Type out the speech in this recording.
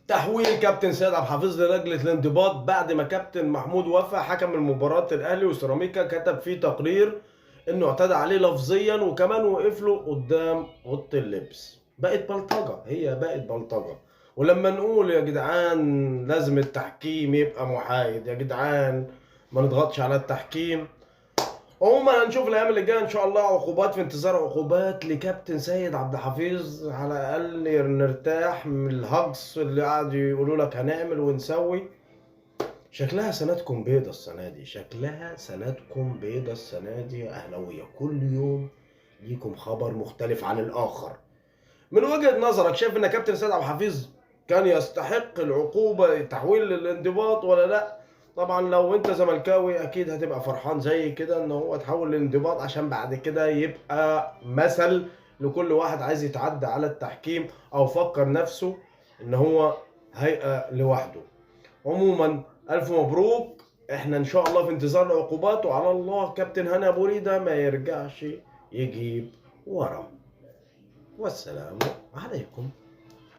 تحويل كابتن سيد عبد الحفيظ للجنة الانضباط بعد ما كابتن محمود وفا حكم المباراة الاهلي وسيراميكا كتب فيه تقرير انه اعتدى عليه لفظيا، وكمان وقف له قدام اوضة اللبس. بقت بلطجه، هي بقت بلطجه. ولما نقول يا جدعان لازم التحكيم يبقى محايد، يا جدعان ما نضغطش على التحكيم. عموما هنشوف الايام اللي جاية ان شاء الله عقوبات، في انتظار عقوبات لكابتن سيد عبد الحفيظ، على الاقل نرتاح من الهجص اللي قعدوا يقولوا لك هنعمل ونسوي. شكلها سنتكم بيضة السنة دي، شكلها سنتكم بيضة السنة دي يا اهلاويه. كل يوم ليكم خبر مختلف عن الاخر. من وجهه نظرك شايف ان كابتن سيد عبد الحفيظ كان يستحق العقوبة تحويل للانضباط ولا لا؟ طبعا لو انت زملكاوي اكيد هتبقى فرحان زي كده ان هو اتحول للانضباط، عشان بعد كده يبقى مثل لكل واحد عايز يتعدى على التحكيم او فكر نفسه ان هو هيئة لوحده. عموما الف مبروك، احنا ان شاء الله في انتظار العقوبات، وعلى الله كابتن هاني ابو ريده ما يرجعش يجيب ورا. والسلام عليكم.